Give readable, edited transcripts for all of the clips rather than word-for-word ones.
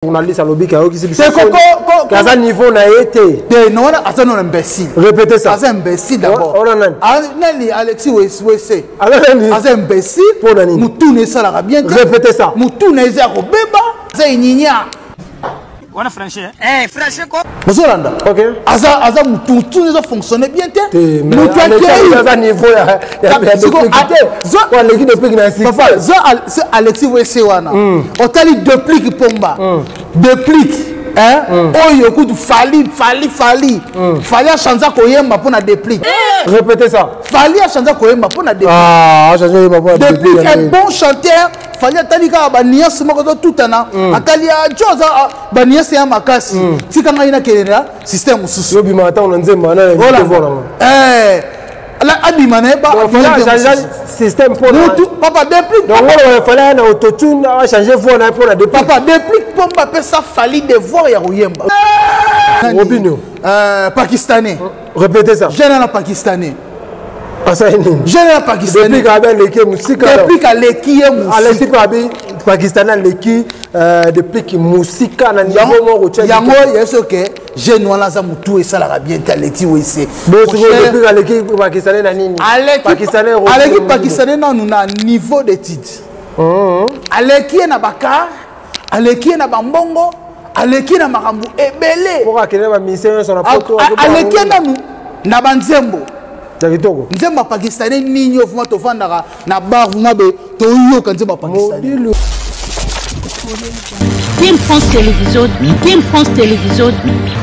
Journaliste alobi ke ayokisi biso ke aza niveau na ye te. Te, non, wana aza non imbécile. Répétez ça. Aza imbécile d'abord. Ona nani? Nani? Alexis Wese. Aza nani? Aza imbécile. Mpo na nini? Mutuna esalaka bien te. Répétez ça. Mutuna eza ya kobeba, aza inyinya. Wana français, eh français ko. Ozolanda? Ok. Aza mutu, mutuna eza fonctionner bien te. Mutu akei aza niveau ya te, aleki Deplick na succès. Papa, zo Alexis Wese wana, otali Deplick Pomba, Deplick oyo kutu Fally, Fally, Fally, Fally achanza koyemba mpo na Deplick. Répétez ça. Fally achanza koyemba mpo na Deplick. Ah, achanza koyemba mpo na Deplick. Un bon chanteur. Fally atali kaka baniance moko ezotutana, atali jo aza baniance ya makasi, tika ngai nakende na système mosusu. Yobima ntango na nzembo na Abima na ye. Système. Mutu, papa Deplick. Donc wana Fally na autotune, achange voix na ye mpo na Deplick. Papa Deplick Pomba apesa Fally devoir ya koyemba. Robinho. Pakistanais. Répétez ça. Jeune na Pakistanais. Asali nini? Jeune na Pakistanais. Deplick abi aleki ye mosika. Deplick aleki ye mosika. Aleki mpe abi Pakistanais aleki Deplick mosika na niveau moko. Tia yango ye soke jeune wana aza motu esalaka bien te, aleki Wese. Deplick aleki Pakistanais na nini? Aleki Pakistanais nanu na niveau d'étude, aleki ye na bakar, aleki ye na bambongo, aleki na makambo ebele. Aleki ye nanu na banzembo. Ya kitoko. Nzembo ya Pakistanais nini oyo vraiment tovandaka na bar, vraiment be toyoka nzembo ya Pakistanais? Team France Télévision, Team France Télévision,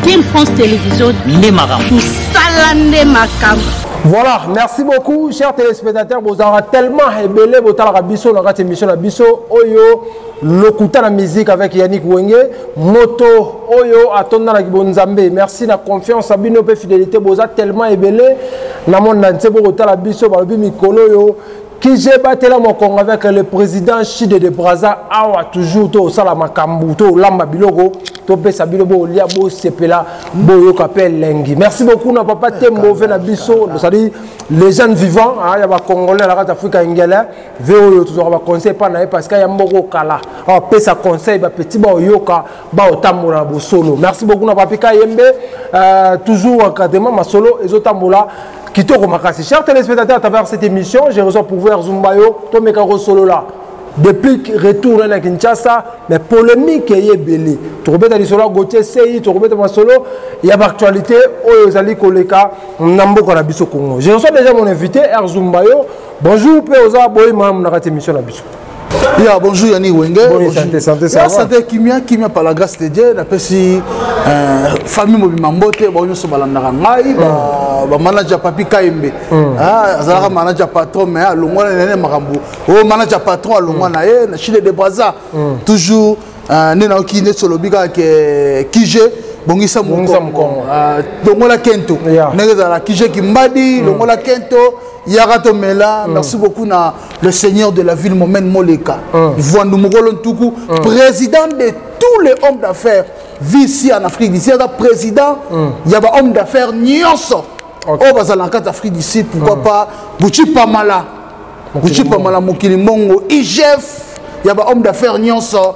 Team France Télévision, nde makambo. Mosala nde makambo. Voilà, merci beaucoup, chers téléspectateurs. Vous aurez tellement ebele, botalaka biso, na kati émission na biso, oyo, lokuta na musique avec Yannick Wenge, moto oyo atonda na kibonzambe. Merci na confiance, abino pe fidélité, boza tellement ebele, na monde entier, botala biso, balobi mikolo oyo, Kije batela mokongo avec le président Chide de Brazza awa toujours to sala makambu to lamba biloko to pesa bilo bo lia bo sepela bo yoka pe lengi. Merci beaucoup na papa Tembo ve na biso, c'est-à-dire les jeunes vivants hein, ya ba Congolais na kati Afrika ingele ve oyo tozwaka ba conseil pa na ye parce que ya mboko kala awa pesa conseil ba petit ba oyoka ba otambola na bosolo. Merci beaucoup na papi Kayembe, toujours encadrement masolo ezotambola kitoko makasi. Chers téléspectateurs, à travers cette émission, je reçois pour vous Zumbayo, Tomeka Solola. Depuis retour na Kinshasa, mais polémique est ebele. Tokobeta lisolo Gauthier Sei, tokobeta masolo, il y a actualité oyo ezali koleka na mboka na biso Congo. Je reçois déjà mon invité Zumbayo. Bonjour pe oza boy mam na kati émission na biso. Ya, bonjour Yannick Wenge. Bonne santé, santé, ça Ya va? Santé, kimia, kimia par la grâce de Dieu. Napesi famille mobimba mbote, ba nyonso balandaka ngai, ba manager Papi Kayembe. Ah, azalaka manager patron mais alongwa na nene makambo. Oh, manager patron alongwa na ye na Chile de Brazza. Toujours nde nayoki nde solobi kaka ke kije bongisa Bongisa mokongo. Longola kento. Ndenge ezala kije kimbadi, longola kento, yaka tomela. Merci beaucoup na le seigneur de la ville Momen Moleka. Vwandu Mokolo Ntuku, président de tous les hommes d'affaires vit ici en Afrique d'ici, aza président ya ba hommes d'affaires nyonso. Oyo bazala na kati Afrique d'ici, pourquoi pas Buchi Pamala. Buchi Pamala mokili mbongo IGF ya ba hommes d'affaires nyonso.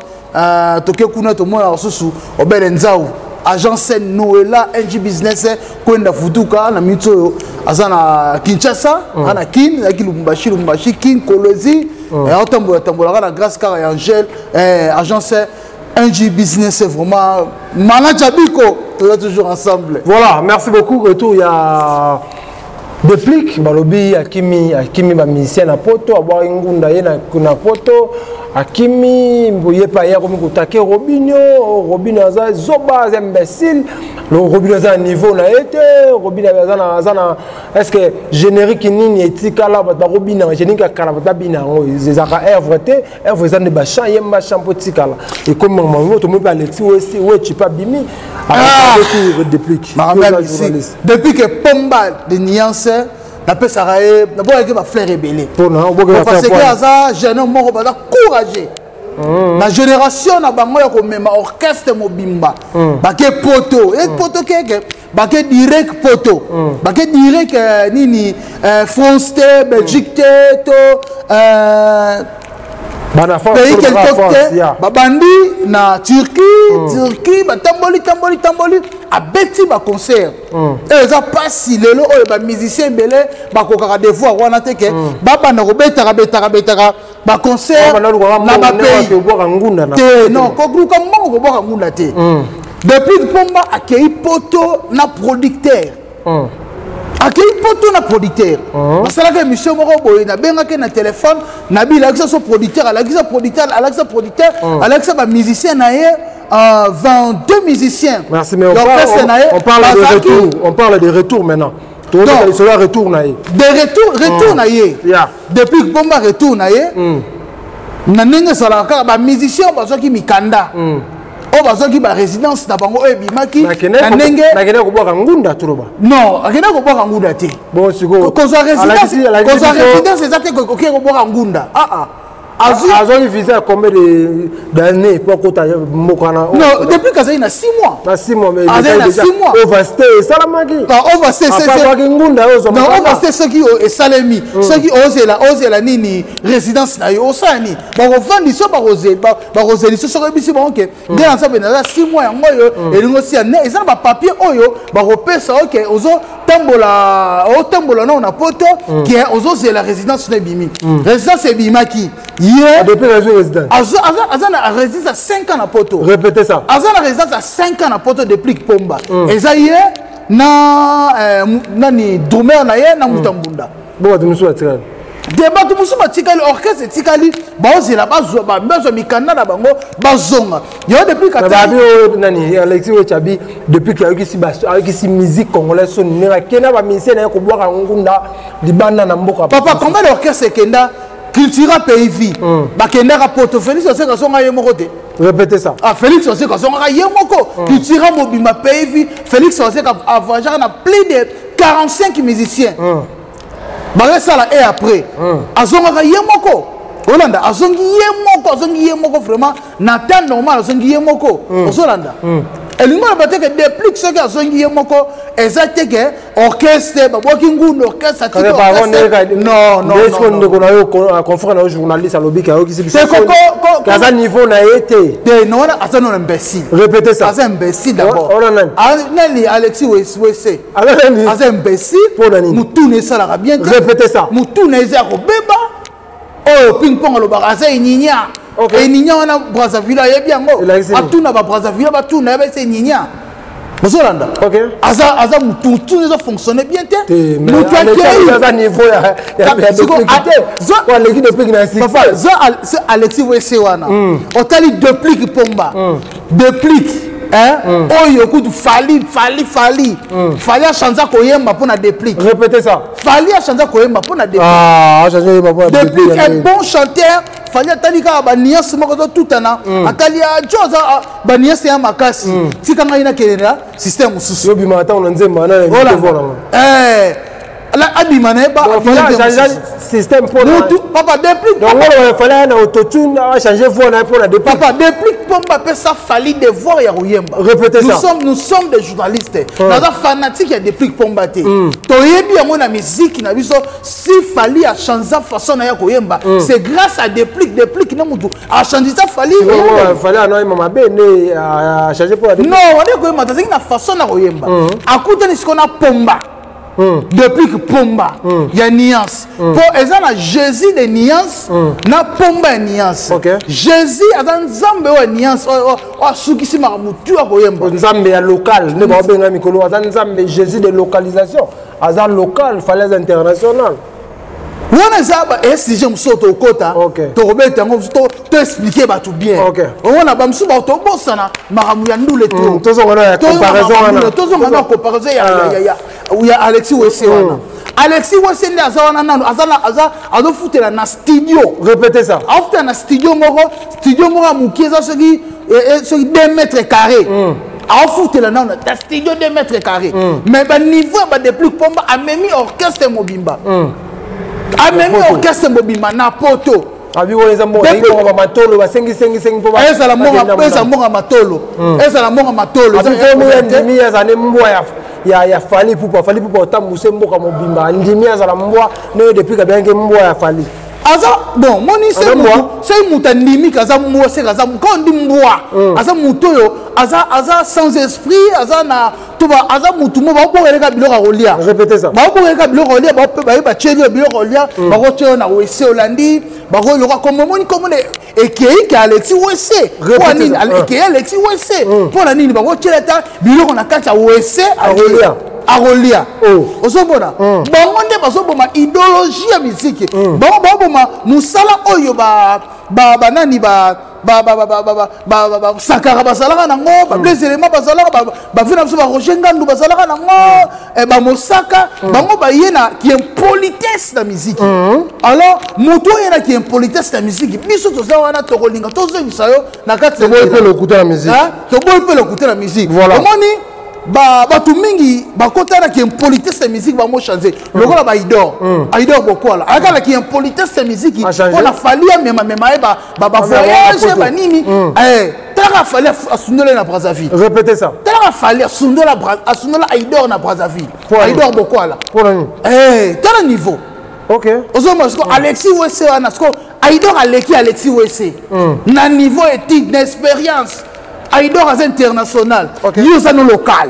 Toke kuna tomona lisusu Obele Nzau, agence Noela NG Business kwenda futuka na minute oyo aza na Kinshasa, aza na Kin, azalaki Lubumbashi, Lubumbashi, Kin, Kolwezi, aotambola tambolaka na grâce kaka ya Angèle, agence NG Business, vraiment manager Biko, toza toujours ensemble. Voilà, merci beaucoup. Retour il y a Deplick balobi akimi, akimi ba musicien na poto, abwaki ngunda ye na poto, akimi ye pa ye akomi kotake Robinho. Robinho aza zoba, aza imbécile. Le Robinho aza na niveau na ye te. Robinho aza na est-ce que générique nini etikala bato bakobina générique ya kala, bato babina yango ezalaka œuvre te. Œuvre eza nde bachant, yemba chant mpo etikala. Ekomi makambo tomoni mpe Alexis Wesi Wechi mpe abimi Deplick. Makambo ya musique, depuis que Pomba de nuance napesaka ye, naboyaki bafleur ebele parce que aza jeune homme moko baza courageux na génération na bango ya komema orchestre mobimba. Bake poto e poto keke, bake direct poto, bake direct nini, France te, Belgique te, to Pays quelconque te. Babandi na Turquie. Turquie batamboli, tamboli, tamboli, abeti baconcert. Oyo eza mpasi lelo oyo bamusicien ebele bakokaka devoir wana te, ke babanda kobetaka, betaka, betaka baconcert na bapays te. Non, koluka mbongo, kobwaka ngunda te. Depuis Pomba akei Poto na producteur, akei Poto na producteur, basalaka émission moko boye. Nabengaki na telefone, nabi alakisa so producteur, alakisa producteur, alakisa producteur, alakisa bamusicien na ye, 22 musiciens. Merci, mais on parle de retour, on parle de retour maintenant. Donc, retour na ye. De retour, retour na ye. Depuis Pomba, retour na ye na ndenge ezalaka kaka, bamusicien bazwaki mikanda oyo bazwaki barésidence na bango oyo ebimaki na ndenge Nakende kobwaka ngunda, toloba. Non, akende kobwaka ngunda te. Bon, sikoyo Kozwa résidence eza te oke kobwaka ngunda. Aa. Azwaki visa ya combien d'années po akota mboka na? Non, depuis kazali na 6 mois. Na 6 mois, mais azali na 6 mois. Overstay esalamaki. Overstay. Apaki ngunda oyo. Non, overstay soki esalemi, soki ozela nini, résidence na yo, osala nini, bakovandi so, bakozeli so. Soki oyebisi bango ke nde na Nzambe naza 6 mois yango oyo elingi osia ne, eza na bapapier oyo bakopesa oke ozotambola, otambola nao na Poto, ke ozozela résidence no ebimi. Résidence ebimaki ye. Aza na résidence ya 5 ans na Poto. Répétez ça. Aza na résidence ya 5 ans na Poto. Déplique Pomba eza ye na nani, drummer na ye na moto ya mbunda. Bo bato mosusu batikali? Te, bato mosusu batikali, orchestre etikali, baozela bazwa mikanda na bango, bazonga. Yo depuis Babi oyo nani, Alexis oyo Chabi, depuis ke ayokisi musique congolaise soni, ndenge akenda bamusicien na ye kobwaka ngunda libanda na mboka. Papa, combien d'orchestre ekenda? Cultura Pays Vie bakendaka Poto, Félix Oseka azonga ye moko te. Répétez ça. Ah, Félix Oseka azongaka ye moko. Cultura mobimba, Pays Vie, Félix Oseka avoyageaka na plus de 45 musiciens. Bazosala e après azongaka ye moko. Olanda, azongi ye moko, azongi ye moko vraiment na temps normal, azongi ye moko. Ozolanda, elingi oloba te ke Déplique soki azongi ye moko, eza te ke orchestre babwaki ngunda, orchestre atiki. Non, non, ndeko na yo, confrère na yo journaliste alobi ke ayokisi biso, aza niveau na ye te. Te, non, wana aza nono imbécile. Répétez ça. Aza imbécile d'abord. Nani, Alexis Wese? Aza imbécile. Mutuna esalaka bien te. Répétez ça. Mutuna eza ya kobeba. Oyo ping pong alobaka aza eninia, eninia wana Brazzaville ayebi yango, atuna baBrazzaville, batuna yeba ese eninia. Ozolanda, aza mutu tuna eza fonctionne bien te. Mutu aza niveau aleki Déplique na Papa, Alexis Wese wana, otali Déplique Pomba, Déplique oyo kutu Fally, Fally, Fally, Fally achanza koyemba mpona Déplique. Répétez ça. Fally achanza koyemba mpona Déplique. Déplique un bon chanteur. Fally atali kaka banuance moko ezotutana, atali jo aza banuance ya makasi, tika ngai nakende na système mosusu. Yobima ntango na nzembo. Abima na ye. Système. Papa, Déplique. Donc Fally aya na autotune, achange voix na ye mpona Déplique. Papa, Déplique Pomba apesa Fally devoir ya koyemba. Répétez ça. Nous sommes des journalistes. Naza fanatique ya Déplique Pomba te. Toyebi yango na musique na biso. Si Fally achanza façon na ya koyemba, c'est grâce à Déplique. Déplique na mutu achanzisa Fally. Fally anoyemba mabe nde achange mpo? Non, ande koyemba, tazalaki na façon na koyemba. Akutani sikoyo na Pomba, Déplique Pomba ya nuance, mpo eza na Jésus de nuance na Pomba ya nuance. Jésus aza Nzambe oyo ya nuance, oyo asukisi makambo tu ya koyemba. Nzambe ya local nde baobenga mikolo, aza Nzambe Jésus de localisation, aza local. Fally aza international. Wana eza sujet mosusu tokota, tokobeta yango, toexplike bato bien. Omona bamosusu bato tobosana makambo ya ndule. Tozonga na comparaison ya Alexis Wese wana. Alexis Wese nde aza wana nano azofutela na studio. Répétez ça. Azofutela na studio moko, studio moko ya mokie, eza soki 2 mètres carré. Aofutela nano na studio 2 mètres carré, mais baniveau ya baDéplique Pomba, amemi orchestre mobimba, amemi orchestre mobimba na Poto. Abi oyo eza mbongo matolo, basengisengisengi mpo Ezala mbongo matolo, ezala mbongo matolo. Ndimi azala ne mbwa ya Fally Ipupa. Fally Ipupa otambuse mboka mobimba, ndimi azala mbwa ndenge depuis kabiange mbwa ya Fally. Aza bon, moni se moto andimi ke aza mbwa, seke aza quand on dit mbwa, aza moto oyo aza sans esprit, aza na to ba aza motu mo baobokeleka biloko ya kolia, baobokeleka biloko ya kolia, baye batieli yo biloko ya kolia, bakotia yo na wese, olandi bakoloka kombo. Moni kombo ekei ke Alexi wese mpo nini? Ekei Alexi wese mpo na nini? Bakotiela ata biloko na kati ya wese, akolia. Ozomona bango nde bazoboma idéologie ya miziki, bango baoboma mosala oyo banani Sakara bazalaka nango, bablaise elema bazalaka, bavi na biso baRoger Ngandu bazalaka nango, bamosaka bango baye na kiimpolitesse na miziki. Alors moto oyo ye na kiimpolitesse na miziki, biso toza wana, tokolinga tozongisa yo na kati. Toboyi mpe lokuta na miziki. Toboyi mpe lokuta na miziki. Omoni bato mingi bakota na kiimpolitesse ya musique, bango change lokola baidor. Aidor Bokwala ayaka na kiimpolitesse ya musique mpona Fally amemamema ye bavoyage banini. Talaka Fally asundola ye na Brazzaville. Répétez ça. Talaka Fally asundola Aidor na Brazzaville, Aidor Bokwala. Tala niveau. Ozomona siko Alexis Wese wana, siko Aidor aleki Alexis Wese na niveau étude, na expérience. Aidor aza international, ye oza no local,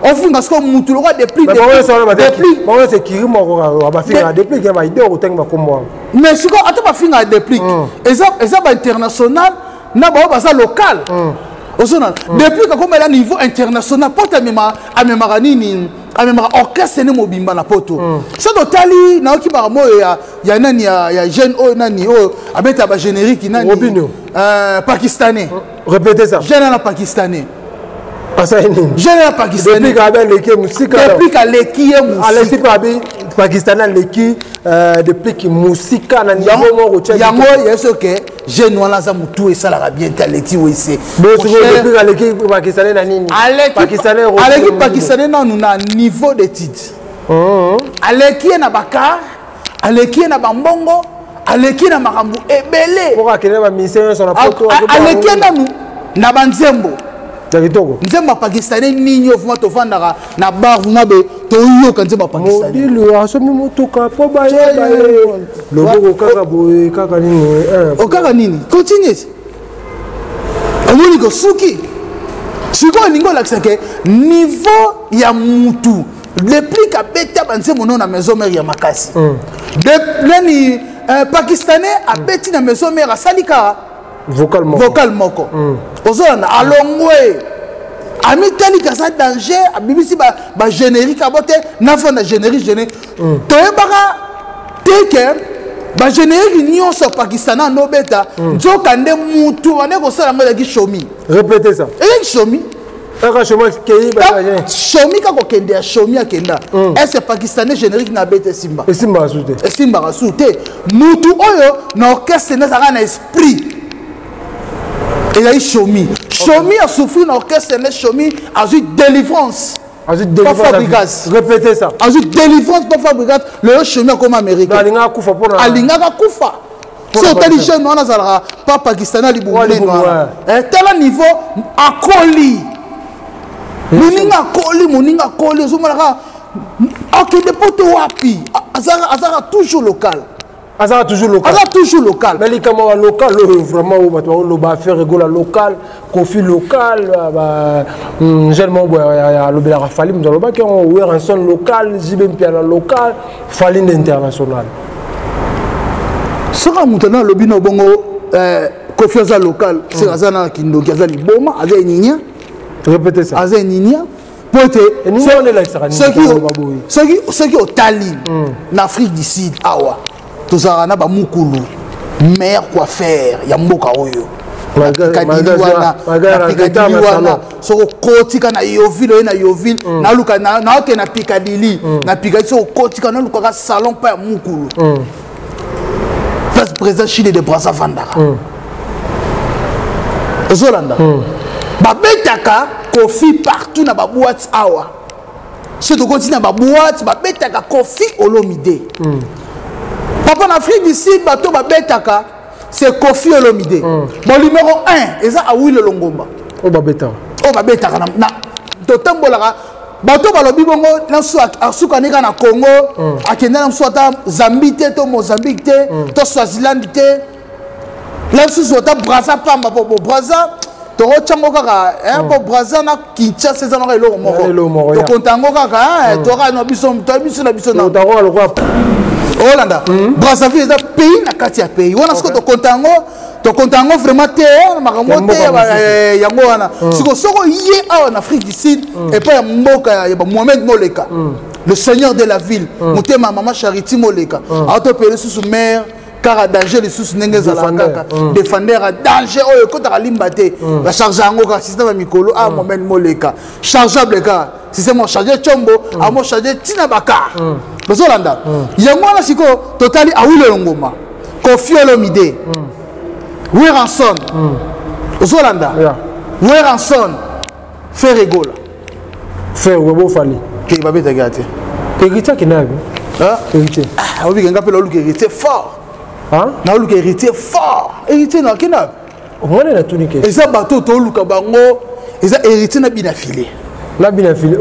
ofunga siko mutu lokwa depuis. Sekiri moko bafingaka Déplick ya baidor, otangi bakombo wana. Mais siko ata bafingaka Déplick, eza bainternational na bao baza local. Ozona depuis kakomela niveau international, poto amemaka nini? Amemaka orchestre ne mobimba na poto. So totali, nayoki makambo oyo ya nani, ya jeune oyo, nani oyo abetaka bagénérique, nani, pakistanais. Répétez ça. Jeune na pakistanais. Asali nini? Jeune na pakistanais. Depuis kabe aleki ye mosika. Depuis aleki ye. Aleki mpe abi pakistanais aleki depuis mosika na niveau moko. Yango ye soke jeune wana aza motu esalaka bien te, aleki wese. Depuis aleki pakistanais na nini? Aleki pakistanais nanu na niveau d'étude, aleki ye na bakar, aleki ye na bambongo, aleki na makambo ebele. Aleki ye nanu na banzembo. Kitoko. Nzembo ya pakistanais nini oyo vraiment tovandaka na bar, vraiment be toyoka nzembo ya pakistanais? Modilu asomi motuka mpo bayeba ye loboko kaka boye kaka nini. Okaka nini? Continue. Omoni ko suki sikoyo olingi olakisa ke niveau ya mutu Déplick abeta banzembo no na Maison Mère ya makasi. Nani, pakistanais abeti na Maison Mère, asali kaka vocal moko. Vocal moko. Ozolanda, alongwe, amitali aza danger, abimisi bagénérique abo te nafanda générique générique. Toyebaka te ke bagénérique nyonso pakistanais anobeta, nzoka nde mutu bande kosala yango ezalaki Shomi. Répétez ça. Ezalaki Shomi. Kaka Shomi akei. Shomi kaka okende ya Shomi akenda ese pakistanais générique na abeta esimba. Esimbaka su te. Esimbaka su te. Mutu oyo na orchestre nde azalaka na esprit ezali Shomi. Shomi asouffrir na orchestre nde Shomi azwi délivrance. Azwi. Fabregas. Répétez ça. Azwi délivrance pa Fabregas. Lelo Shomi akoma américain. Alingaka kufa mpona. Alingaka kufa. So otali jeune wana azalaka pa pakistanais, libumu nene wana. Tala niveau akoli, moninga akoli, moninga akoli. Ozomonaka akende poto wapi? Azalaka toujours local. Azalaka toujours local. Aza toujours local. Mais likambo ya local oyo vraiment, oyo bato baoloba, affaire egola local, Kofi local, jeune moko boye alobelaka Fally, moto alobaki yango, Werrason local, JB Mpiana local, Fally nde international. Soki moto na alobi na bongo Kofi aza local, seke aza na kindoki, aza liboma, aza eninia. Répétez ça. Aza eninia po ete soki otali na Afrique du Sud awa, tozalaka na bamukulu meilleur coiffeur ya mboka oyo Pikadili wana. Na Pikadili wana, soki okotika na Yoville, oye na Yoville, naluka naoke na Pikadili, na Pikadili soki okotika, nalukaka salon mpa ya mukulu, place président Chile de Braza avandaka. Ozolanda, babetaka Kofi partout na baboîte awa. Soki tokoti na baboîte, babetaka Kofi Olomide. Papa, na Afrique du Sud, bato babetaka c'est Kofi Olomide. Bon, numéro 1 eza Awilo Longomba. Oyo babetaka. Oyo babetaka na totambolaka. Bato balobi bongo na asuka nika na Congo, akenda na mosusu ata Zambie te, to Mozambique te, to Swaziland te, la mosusu ata Braza pamba, po bo Braza tokotyango kaka, po Braza na Kinshasa eza naka eloko moko, tokonta yango kaka, toka na biso, to biso na biso na olanda. Brazzaville eza pays na kati ya pays wana. Sikoyo tokonta yango, tokonta yango vraiment te, makambo te yango wana. Sikoyo soko ye awa na Afrique du Sud, epai ya mboka ya Bamohamed Moleka, le seigneur de la ville, motema mama Charity Moleka, aotopele lisusu maire kaka danger lisusu ndenge ezalaka kaka défender ya danger oyo ekotaka limba te, bacharge yango kaka système ya mikolo a Mohamed Moleka chargeable kaka système ocharge tshombo, amocharge ntina bakar bozolanda yango wana. Sikoyo totali Awilo Longomba, Koffi Olomide, Werrason, ozolanda Werrason, Ferre Gola. Ferre Gola Fally. Ke babetaki ya te. Héritier akenda yabi. Héritier. Obike nga mpe naoluka Héritier fort, naoluka Héritier fort. Héritier na akenda. Omwana natuni ke. Eza bato toluka bango, eza Héritier na bina file. Na bina file.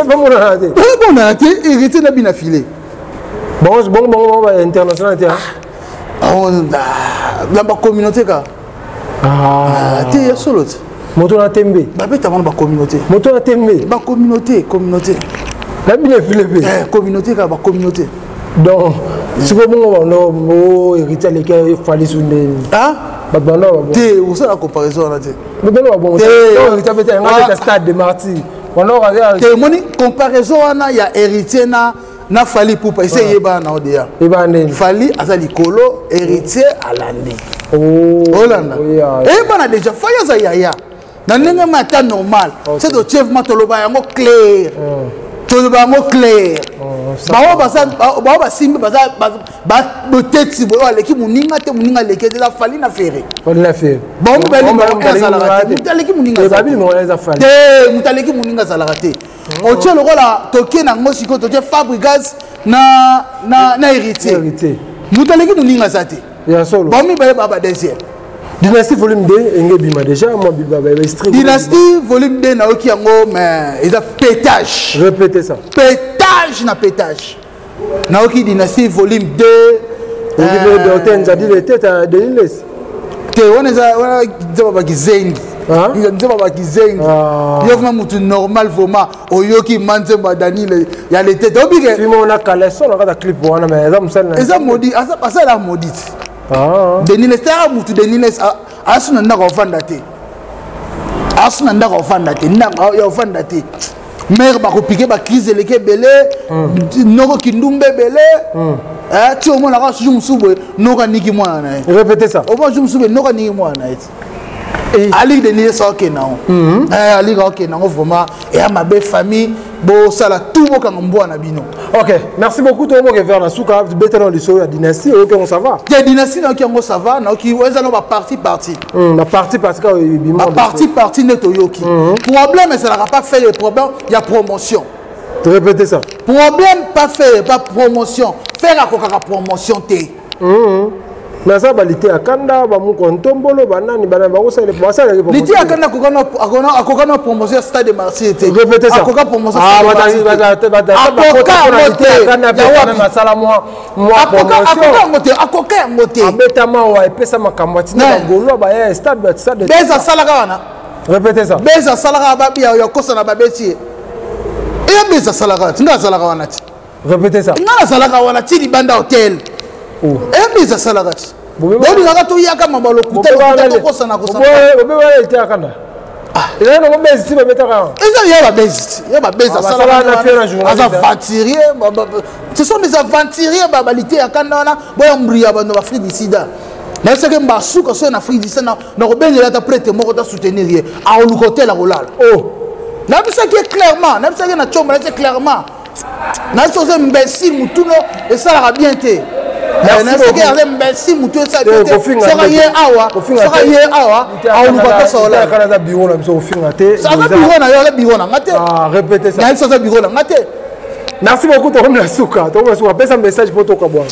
Bamonana te, bamonana te, Héritier na bina file. Bango bango bango ba international te. Na bacommunauté kaka te, ya solo te. Moto na tembe. Babeta wana bacommunauté. Moto na tembe. Bacommunauté, communauté. Na bina file mpe. Communauté kaka, bacommunauté. Donc sikoyo bongo bando Héritier aleki Fally su ndeni? Bato bando. Te, osala comparaison wana te. Bando babongo Héritier abeta yango, abeta Stade de Martyr. Te, omoni comparaison wana ya Héritier na Fally Ipupa ese eyebana na odeya. Eyebana ndeni? Fally aza likolo, Héritier alandi. Olanda, eyebana déjà. Fally aza yaya na ndenge ma ata normal se totievema, toloba yango clair, toloba yango clair. Bao basimbi baza boteti boye, aleki moninga te, moninga aleki te, eza Fally na Ferre. Bango mibale azalaka te, moto aleki moninga te, moto aleki moninga azalaka te. Otie lokola tokie nango sikoyo, totie Fabregas na Héritier, moto aleki moninga aza te. Bango mibale baa ba deuxième. Dynastie volume 2 enge ebima déjà, mwa extrait. Dynastie volume 2 nayoki yango, mais eza pétage. Répétez ça. Pétage na pétage. Nayoki Dynastie volume 2. Docteur Nzadi le tête Denis Les. Te, wana eza, wana nzembo bakizengi, nzembo bakizengi. Yo vraiment mutu normal, vraiment oyoki ma nzembo ya Dani ya le tete obike. Film wana caleçon na kata clip wana, mais eza mosali. Eza maudit, asala maudit. Denis Les tala mutu, Denis Les asu na ndako ofanda te, asu na ndako ofanda te, ndako ya ofanda te. Mare bakopike bacrise eleki ebele, noko kindumba ebele ti omonaka jour mosusu boye noko aniki mwana na ye. Répétez ça. Omona jour mosusu boye noko aniki mwana na ye ti aliki. Denis Les aokende yango, aliki aokende yango vraiment eya mabe. Famille, bosala tout, bokanga mbwa na bino. Ok, merci beaucoup. Tomoke vers na suka, betela lisolo ya Dynastie. Oyoki yango, ça va? Te, Dynastie nayoki yango, ça va. Nayoki eza no baparti parti. Baparti parti kaka ebima. Baparti parti nde toyoki. Problème ezalaka pas faire, le problème ya promotion. Répétez ça. Problème pas faire, pas promotion. Faire akokaka promotion te. Mais aza balite ya kanda, bamuko ntombolo, banani banani bakosalaki. Lite ya kanda akoka na promotion ya Stade de Martyr te. Répétez ça. Akoka promotion. Akoka asala mwa. Akoka yango te, akoka yango te. Abeta mawa, epesa makambo, atinda bagolo baya stade, stade. Beza asalaka wana. Répétez ça. Beza asalaka, babia ya kosa na babeti ye. Eya beza asalaka ti nga azalaka wana ti. Répétez ça. Nga nazalaka wana ti libanda hotel. Eyebisa asalaka ti bolingaka toyaka mama lokuta tokosana. Kosana kanda ezali nango bezi ti babetaka. Eza ya babezi ti ya babezi aza aventurier, ce sont des aventuriers. Balite ya kanda wana boya mbria bando baAfrique du Sud. Nayebisaki mbasuka soki na Afrique du Sud nakobengela ata prêtre moko ta soutenir ye, aoluka hotel akolala. Nayebisaki ye clairement, nayebisaki ye na tiombo, nayebisaki clairement, nayebisi oza imbécile, mutuno esalaka bien te. Nayebisaki aza imbécile, mutu esala bien te. Soki ye awa, soki ye awa aoluka kosa olala. Aza bureau na biso, kofinga te. Aza bureau na yo, aza bureau na nga te. Répétez ça. Nayebisi aza bureau na nga te. Merci beaucoup. Tokomi na suka, tokomi na suka. Apesa message mpo tokabwana.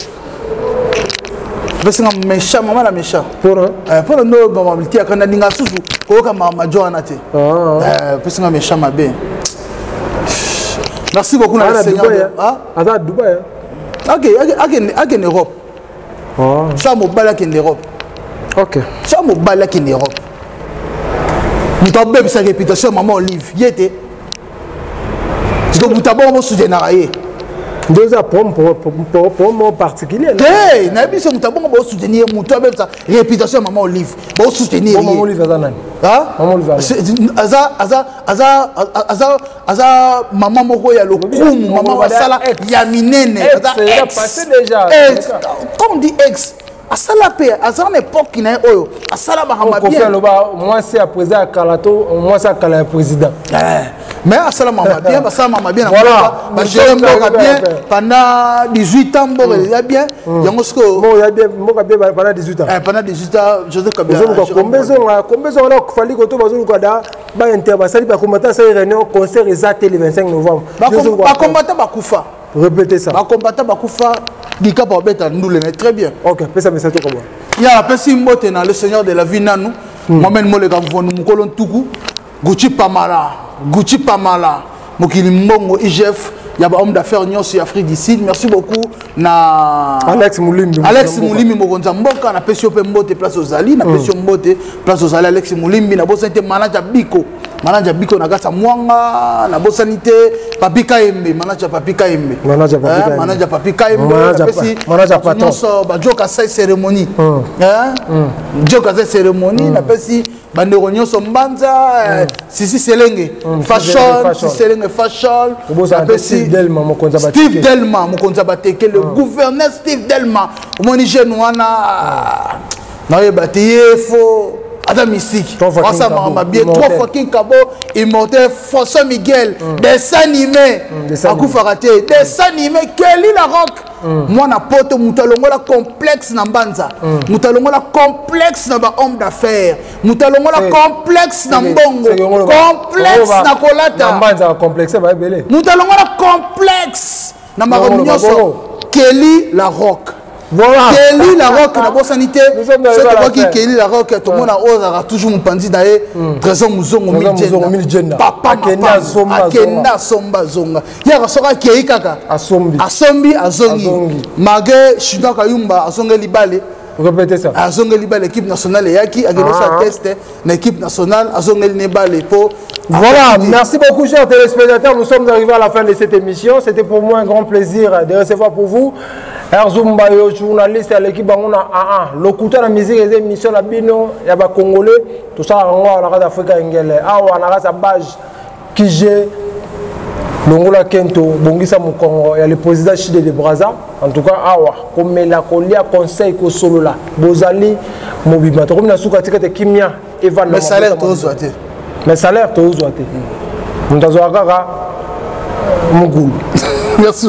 Pesinga méchant, mama na méchant. Mpona? Mpona ndo mama litiaka nalinga susu koyoka mama jo wana te. Pesinga méchant mabe. Merci beaucoup na le Seigneur. Aza Dubaï. Akende Europe. Oh. Sa mobali akende Europe. Ok. Sa mobali akende Europe. Moto abebisa réputation ya mama Olive ye te. Siko moto abongo bosoutenaka ye. Nde eza promo particulier. Te, nayebi so moto abongo bosoutenir ye, moto abebisa réputation ya mama Olive bosoutenir ye. Mama Olive aza nani? Mama Olive aza aza aza aza aza mama moko ya lokumu, mama basala ya minene. Aza comme dit ex, asala mpe aza na époque na ye oyo asala makambo bien. Aloba mwasi ya président ya kala to mwasi ya kala ya président. Mais asala mama bien, basala mama bien, bagere mboka bien pendant 18 ans. Mboka eza bien, yango sikoyo mboka bien pendant 18 ans. Pendant 18 ans, Joseph Kabila. Ozoluka kombe ezonga, kombe ezonga na Fally koto, bazoluka da bainter basali, bacombattant asali réunion, concert eza te le 25 novembre. Bacombattant bakufa. Répétez ça. Bacombattant bakufa, dikapa babeta ndule, mais très bien. Ok, pesa message tokobwa. Ya napesi mbote na le Seigneur de la vie nanu, Mohamed Moleka Mvonu, mokolo ntuku, Gucci Pamala, Gucci Pamala, mokili mbongo, IGF ya bahomme d'affaires nyonso ya Afrique du Sud. Merci beaucoup na Alex Mulimbi. Alex Mulimbi, mokonzi ya mboka, napesi yo mpe mbote place ozali, napesi yo mbote place ozali, Alex Mulimbi. Nabosani te manager Biko, manager Biko na kati ya Mwanga. Nabosani te Papi Kayembe, manager Papi Kayembe. Manager Papi Kayembe. Manager Papi Kayembe. Napesi nyonso bajoka sai cérémonie, joka sai cérémonie. Napesi bandeko nyonso mbanza, Sisi Selenge Fashion, Sisi Selenge Fashion. Napesi Steve Delma, mokonzi ya bateke, le gouverneur Steve Delma. Omoni jeune wana, naoyeba te, ye fo aza mystique, asala makambo bien. Trois fois King Kabo immortel, François Miguel, dessin animé, akufaka te, dessin animé. Kelly La Rock, mwana poto, moto alongola complexe na mbanza, moto alongola complexe na bahomme d'affaires, moto alongola complexe na mbongo, complexe na kolata, moto alongola complexe na makambo nyonso, Kelly La Rock. Voilà. Kelly La Rock, nabosani te. Soki tokoki Kelly La Rock, tomona oyo azalaka toujours mopanzi na ye, Trésor Muzongo Miljenda, papa akenda asomba azonga. Yaka soki akei kaka asombi, asombi azongi, malgré Chinois Kayumba azongeli bale. Répétez ça. Azongeli bale, équipe nationale eyaki, akende osala test na équipe nationale, azongeli ne bale po. Voilà, merci beaucoup chers téléspectateurs. Nous sommes arrivés à la fin de cette émission. C'était pour moi un grand plaisir de recevoir pour vous Erzumbayo, journaliste à l'équipe Bangona AA. Lokuta na musique et émission na bino ya ba Congolais, tout ça rango na kati Afrika ngele. Awa na kati bage Kije longola kento bongisa mokongo ya le président Chide de Brazza. En tout cas awa komela, kolia, conseil, kosolola, bozali mobima. Tokomi na suka, tika te kimia evanda. Mais salaire tozwa te. Mais salaire tozwa te, moto azwaka kaka mokulu. Merci.